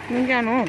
Nyob ncaj no.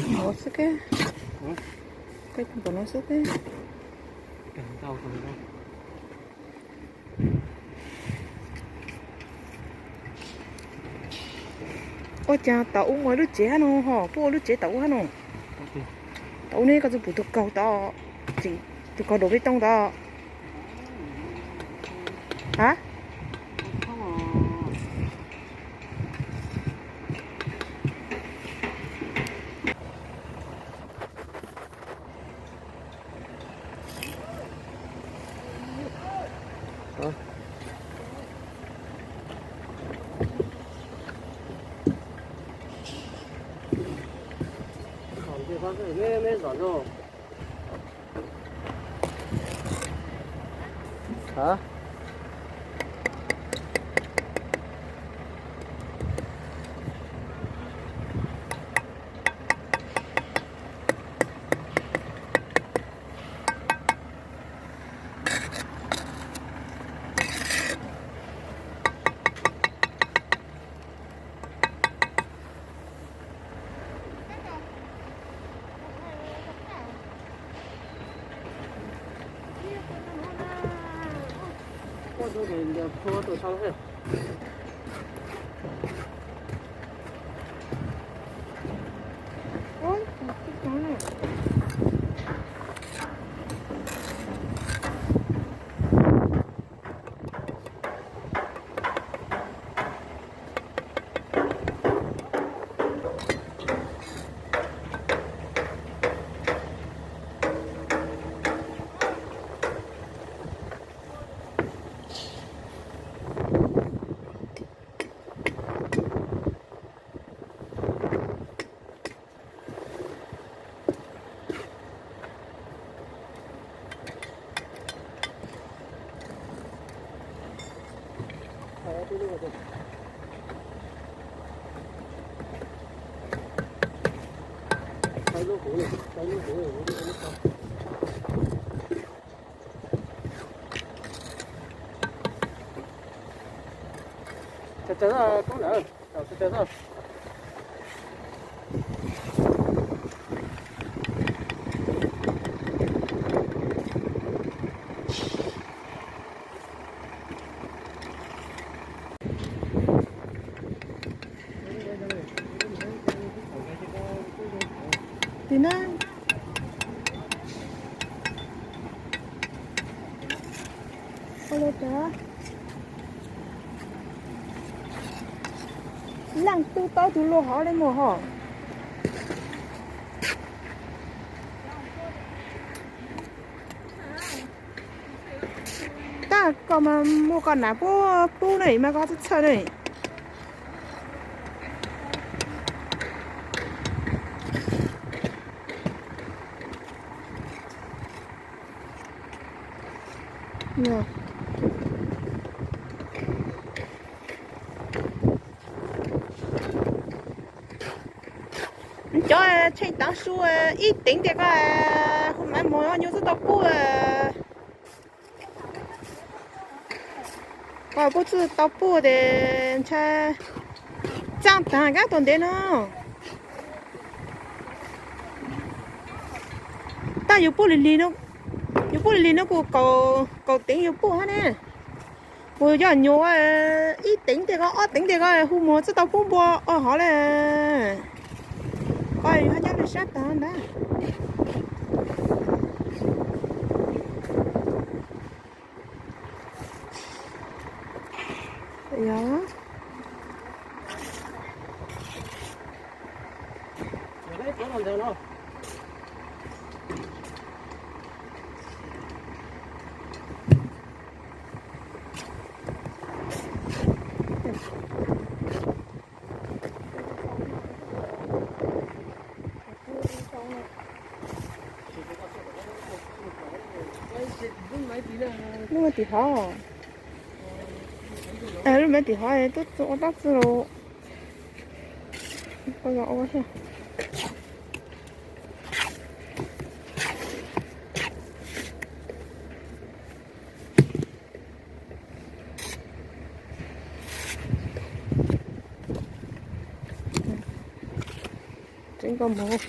Npau xwb keb, koj npau no xwb keb. Ua cas tau ua lub tsev hab no ho, puab ua lub tsev tau ua hab no. Tau ua ne, koj txug pum tug kaug tod, tseem tug kaug daus peb tooj tod. Ha? Tim na. Leej twg tau tus luag hov li mus hos. Tab koj mas muaj koj nas puag pub ne mas koj txhawj txhawj ne. Cov tsheej tav su ib teev tiag koj hu maiv mos nyuj twb tau pub. Koj pub txwj tau pub tes ntshai txaj taag kab tau ntev no. Tab yus pub lig lig no, yus pub lig lig no kuj kaum teev yus pub hab ne. Kuv yog nyuam ib teev tiag ko ob teev tiag ko hu mus txwj tau pub npua ob hov le. Koj yus hab nyob le sab taag ntag. Lub tim hov, lub me tim hov tub txu ua dab tsi los. Tseeb koj mus.